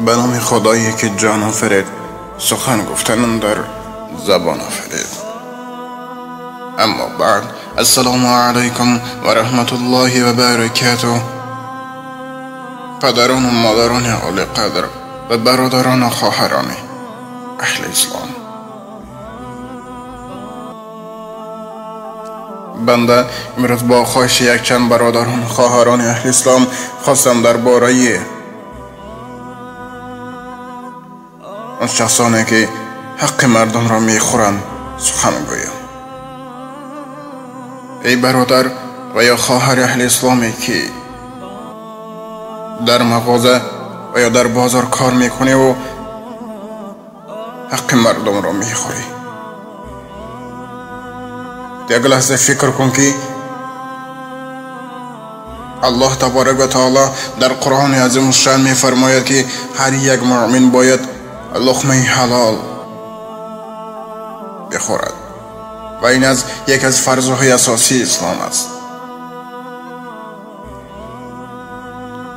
به نام خدایی که جان آفرید، سخن گفتن در زبان آفرید. اما بعد، السلام علیکم و رحمت الله و برکاته. پدران و مادران عالی قدر و برادران و خواهران اهل اسلام، بنده امروز با خواهش یک چند برادران و خواهران اهل اسلام خواستم درباره آن شخصانی که حق مردم را میخورند سخن گویم. ای برادر و یا خواهر اهل اسلامی که در مغازه و یا در بازار کار میکنی و حق مردم را میخوری، یک لحظه فکر کن که الله تبارک و تعالی در قرآن عظیم الشان میفرماید که هر یک مؤمن باید لقمه حلال بخورد و این از یک از فرض‌های اساسی اسلام است.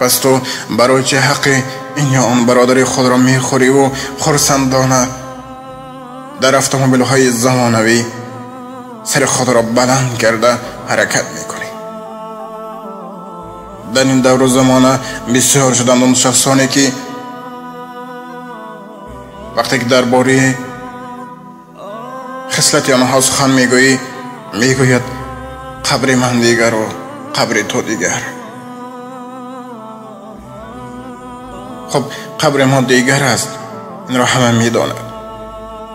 پس تو برای چه حق این یا آن برادر خود را میخوری و خرسندانه در اتومبیل‌های زمانوی سر خود را بلند کرده حرکت میکنی؟ در این دور زمانه بسیار شدند آن شخصانی که وقتی که درباره خصلت آنها سخن میگویی، میگوید قبر من دیگر و قبر تو دیگر. خب قبر ما دیگر است، این را همه میداند،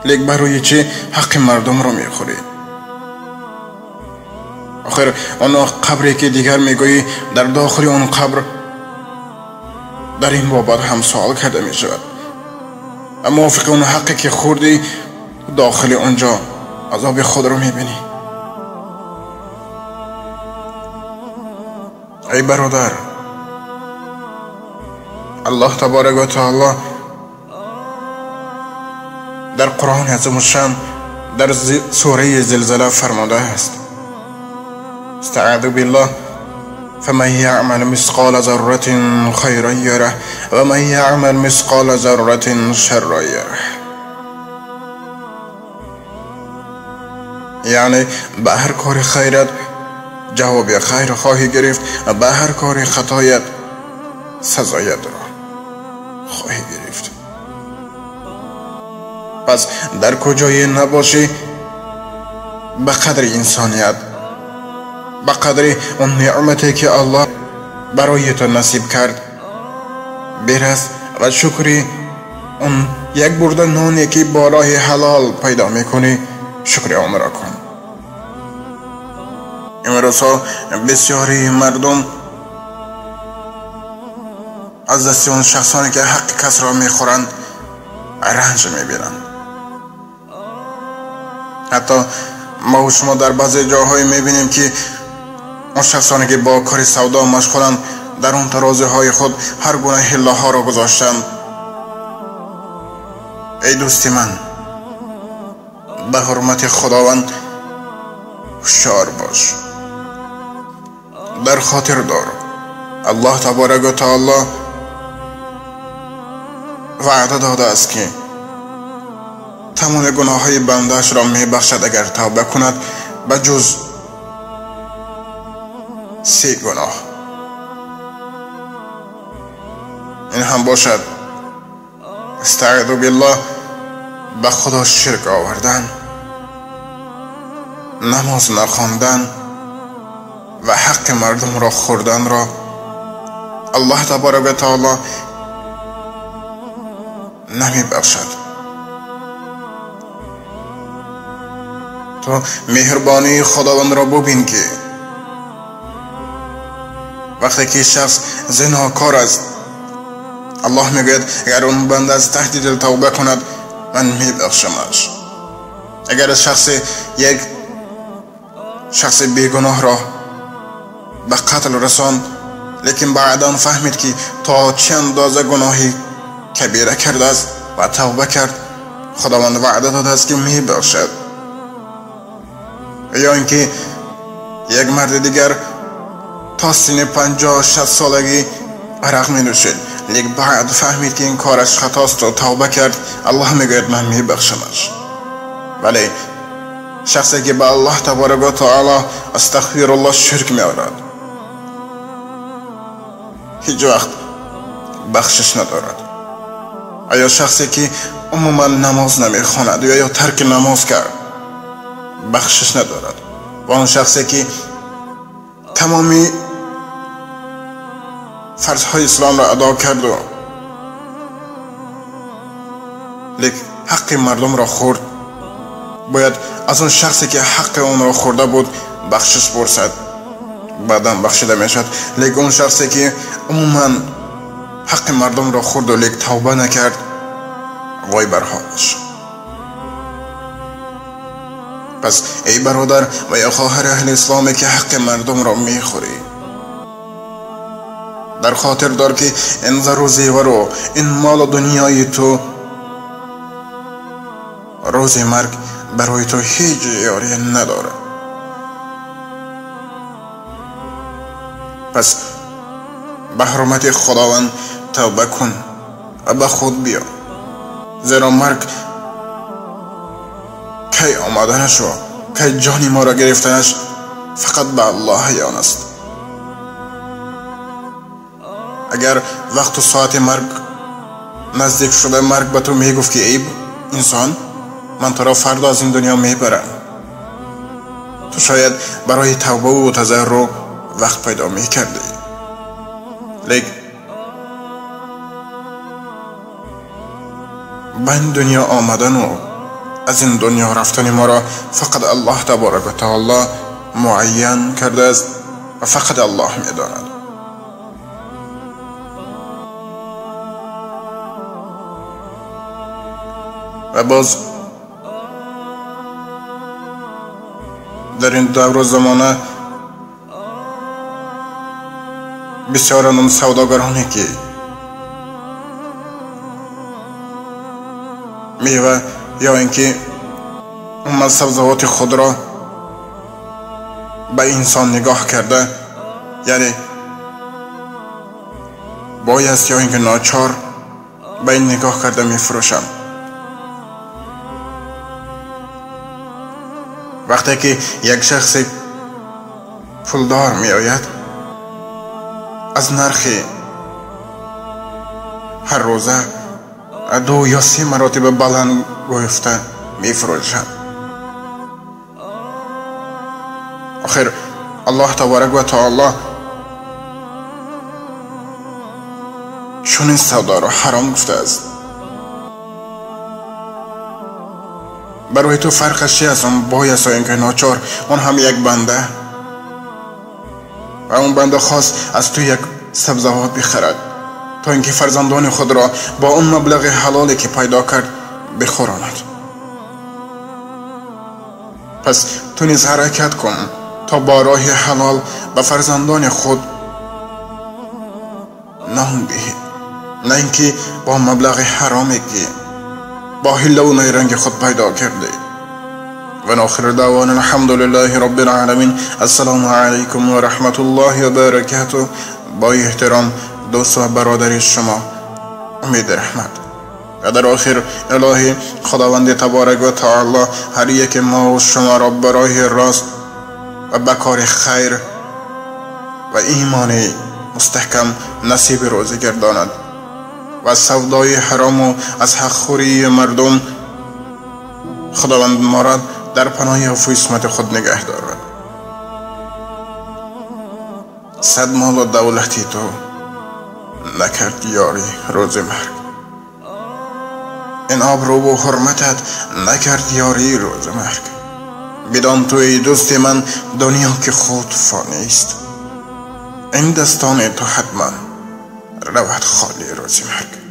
لیک برای چه حق مردم را میخوری؟ آخر آن قبری که دیگر میگویی، در داخل آن قبر در این بابت هم سوال کرده میشود و موافق اون حقی که خوردی داخل آنجا عذاب خود رو میبینی. ای برادر، الله تبارک و تعالی در قرآن عظیم الشان در سوره زلزله فرموده است: استعاذ بالله، فمن يعمل مثقال ذرة خيرا يره ومن يعمل مثقال ذرة شرا يره. یعنی به هر کار خیرت جواب خیر خواهی گرفت و به هر کار خطایت سزایت را خواهی گرفت. پس در کجای نباشی، به قدر انسانیت، به قدر اون نعمتی که الله برای تو نصیب کرد برس و شکری اون یک برده نانی که با راه حلال پیدا میکنی شکر آن را کن. امروزها بسیاری مردم از دست اون شخصانی که حق کس را میخورند رنج میبینند. حتی ما و شما در بعضی جاهای میبینیم که اون شخصانی که با کار سودا مشغولند در اون ترازی های خود هر گونه حیله ها را گذاشتند. ای دوست من، به حرمت خداوند هوشیار باش. در خاطر دار الله تبارک و تعالی وعده داده است که تمام گناه های بنده‌اش را میبخشد اگر توبه کند، به جز 3 گناه. این هم باشد: استعاذ بالله، به خدا شرک آوردن، نماز نخواندن و حق مردم را خوردن را الله تبارک و تعالی نمیبخشد. تو مهربانی خداوند را ببین که وقتی که شخص زناکار است، الله میگوید اگر اون بنده از تحت دل توبه کند من میبخشمش. اگر شخص یک شخص بیگناه را به قتل رساند، لیکن بعدا فهمید که تا چه اندازه گناهی کبیره کرده است و توبه کرد، خداوند وعده داده است که میبخشد. یا اینکه یک مرد دیگر تا سن 50-60 سالگی عرق می نوشید، لیک بعد فهمید که این کارش خطاست و توبه کرد، الله میگوید من میبخشمش. ولی شخصی که به الله تبارک و تعالی استغفر الله شرک میآورد هیچ وقت بخشش ندارد. آیا شخصی که عموما نماز نمیخواند یا ترک نماز کرد بخشش ندارد. و آن شخصی که تمامی فرضهای اسلام را ادا کرد و لیک حق مردم را خورد، باید از آن شخصی که حق آن را خورده بود بخشش پرسد، بعدا بخشیده میشد. لیک اون شخصی که عموما حق مردم را خورد و لیک توبه نکرد، وای بر حالش. پس ای برادر و یا خواهر اهل اسلامی که حق مردم را میخوری، در خاطر دار که این زر و زیور و این مال و دنیای تو روز مرگ برای تو هیچ یاری نداره. پس به حرمت خداوند توبه کن و به خود بیا، زیرا مرگ کی آمدنش و کی جانی ما را گرفتنش فقط به الله عیان است. اگر وقت و ساعت مرگ نزدیک شده، مرگ به تو میگفت که ای انسان، من تو را فردا از این دنیا میبرم، تو شاید برای توبه و تضرع وقت پیدا میکردی. لیک به این دنیا آمدن و از این دنیا رفتن ما را فقط الله تبارک و تعالی معین کرده است و فقط الله میداند. و باز در این دور و زمانه بسیاران اون سوداگرانی که میوه یا اینکه عموما سبزوات خود را به انسان نگاه کرده، یعنی بایست یا اینکه ناچار به این نگاه کرده میفروشم. وقتی که یک شخص پولدار می آید، از نرخ هر روزه 2 یا 3 مراتب بلند گفته می فروشد. آخر الله تبارک و تعالی چون این سودا را حرام گفته است. برای تو فرقش چی است؟ آن بایست اینکه ناچار، آن هم یک بنده و اون بنده خواست از تو یک سبزوات بخرد تا اینکه فرزندان خود را با اون مبلغ حلالی که پیدا کرد بخوراند. پس تو نیز حرکت کن تا با راه حلال به فرزندان خود نان دهی، نه اینکه با مبلغ حرامی که با حیله و نیرنگ خود پیدا کرده. و آخر دعوانا الحمد لله رب العالمین. السلام علیکم و رحمت الله و برکاته. با احترام دوست و برادر شما امید رحمت. و در آخر الهی خداوند تبارک و تعالی هر یک ما و شما را برای راست و به کار خیر و ایمان مستحکم نصیب روزی گرداند و از سودای حرام و از حق خوری مردم خداوند ما را در پناه عفو عصمت خود نگه دارد. صد مال و دولتی تو نکرد یاری روز مرگ، این آبرو و حرمتت نکرد یاری روز مرگ. بدان تو ای دوست من دنیا که خود فانی است، این دستان تو حتما رود خالی روز مرگ.